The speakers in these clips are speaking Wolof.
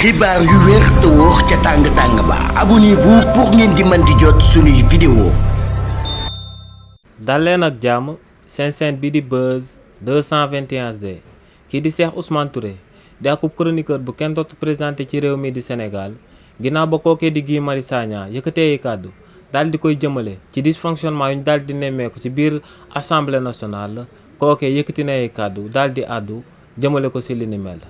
xibaar yu wér te wóor ca tàng-tàng ba abonnez-vous pour ngeen di mën di jot suñuy vidéo. dal leen ak jàmm seen chaîne bi di Buzz 221 HD kii di Cheikh Ousmane Touré di akub chroniqueur bu kenn dootu présenté ci réew mi di Sénégal ginnaaw ba kookee di Guy Marius Sagna yëkkatee kàddu daal di koy jëmale ci dysfonctionnement yu ñu daal di nemmeeku ci biir assemblée nationale kookee yëkkati na ay kàddu daal di àddu jëmale ko si li ni mel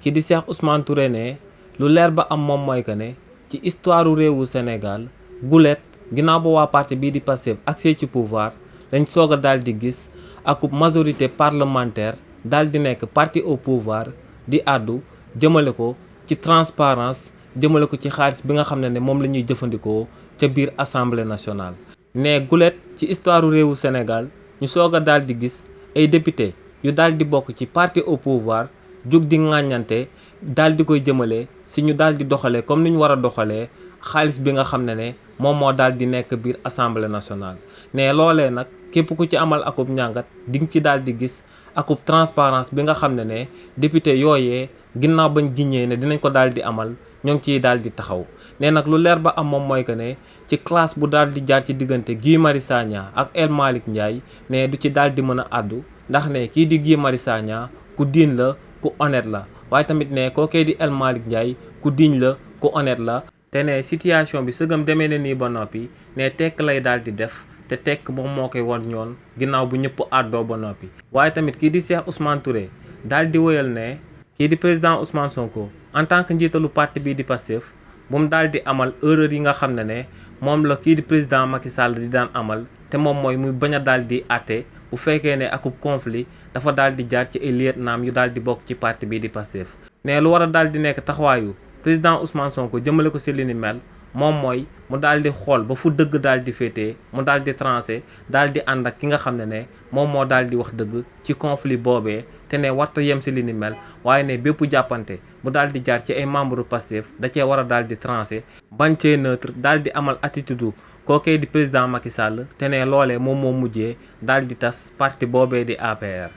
kii di Cheikh Ousmane Touré ne lu leer ba am moom mooy que ne ci histoire réewu Sénégal gulet ginnaaw ba waa parti bii di Pastef accès ci pouvoir dañ soog a daal di gis akub majorité parlementaire daal di nekk parti au pouvoir di àddu jëmale ko ci transparence jëmale ko ci xaalis bi nga xam ne moom la ñuy jëfandikoo ca biir assemblée nationale. ne gulet ci histoire réewu Sénégal ñu soog a daal di gis ay député yu daal di bokk ci parti au pouvoir jug di ŋàññante daal di koy jëmale si ñu daal di doxalee comme ni ñu war a doxalee xaalis bi nga xam ne moom moo daal di nekk biir assemblée nationale. ne loolee nag képp ku ci amal akub njàngat di nga ci daal di gis akub transparence bi nga xam ne député yooyee ginnaaw bañ giñee ne dinañ ko daal di amal ñoo ngi ciy daal di taxaw. ne nag lu leer ba am moom mooy que ne ci classe bu daal di jaar ci diggante Guy Marius Sagna ak El Malick Ndiaye ne du ci daal di mën a àddu ndax ne kii di Guy Marius Sagna ku diin la ku honnête la waaye tamit ne kookee di El Malick Ndiaye ku diñ la ku honnête la. te ne situation bi sëgam demee na nii ba noppi ne tekk lay daal di def te tekk moom moo koy won ñoon ginnaaw bu ñëpp àddoo ba noppi. waaye tamit kii di Cheikh Ousmane Touré daal di wëyal ne kii di président Ousmane Sonko en tant que njiitalu parti bii di Pastef bu mu daal di amal erreur yi nga xam ne moom la kii di président Macky Sall di daan amal te moom mooy muy bañ a daal di àtte bu fekkee ne akub conflit dafa daal di jaar ci ay lieutenant yu daal di bokk ci parti bii di Pastef. ne lu war a daal di nekk taxawaayu président Ousmane Sonko jëmale ko si li ni mel moom mooy mu daal di xool ba fu dëgg daal di féetee mu daal di tranché daal di ànd ak ki nga xam ne moom moo daal di wax dëgg ci conflit boobee te ne warta yem si li ni mel waaye ne bépp jàppante mu daal di jaar ci ay membre Pastef da cee war a daal di tranché bañ cee neutre daal di amal attitude kookee di président Macky Sall te ne loolee moom moo mujjee daal di tas parti boobee di APR.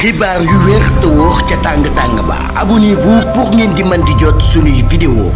xibaar yu wér te wóor ca tàng-tàng ba abonnez-vous pour ngeen di mën di jot suñuy vidéo.